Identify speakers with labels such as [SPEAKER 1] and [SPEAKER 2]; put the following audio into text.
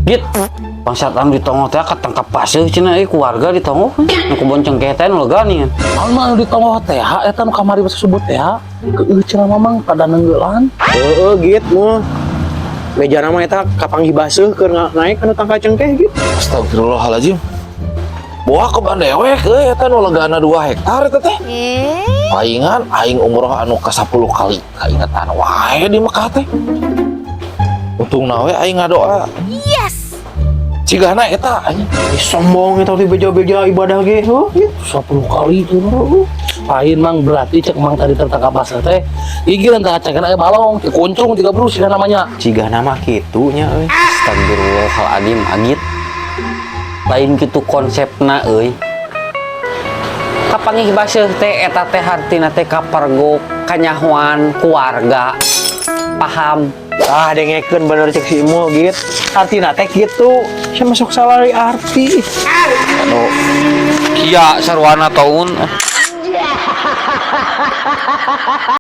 [SPEAKER 1] Git, bangsat anu ditonggoh teh katangkap baseuh cenah euy ku warga ditonggoh. Nu kebon cengkeh teh nu lega nih.
[SPEAKER 2] Naon mah anu ditonggoh teh eta nu kamari basa sebut teh. Keueuh cenah Mamang pada nenggeulan.
[SPEAKER 3] Heeh, gitu mah. Meja nama eta kapanggih baseuh keur naik anu tangkal cengkeh gitu.
[SPEAKER 4] Astagfirullahaladzim. Boa ke dewek euy eta nu legana 2 hektar eta teh. Paingan aing umroh anu ka 10 kali kaingetan wae di Mekah teh. Untungna we aing ngadoa.
[SPEAKER 5] Yes.
[SPEAKER 4] Cigana eta anjing.
[SPEAKER 3] Ih, sombong eta di beja-beja ibadah ge, heuh. Gitu.
[SPEAKER 2] 10 kali itu mah. Lain, Mang, berarti cek Mang tadi tertangkap basah teh. Igiran tah cek aya balong, dikuncung tiga bro sih namanya.
[SPEAKER 3] Cigana mah kitu nya euy.
[SPEAKER 1] Astagfirullahaladzim, Agit. Lain kitu konsepna euy. Kapanggih baseuh teh eta teh hartina teh kapergok kanyahoan keluarga. Paham?
[SPEAKER 3] Ah, dengekeun bener cek si Imul gitu. Artina teh kitu. Sia masuk salah arti.
[SPEAKER 1] Aduh. Iya, sarwana taun.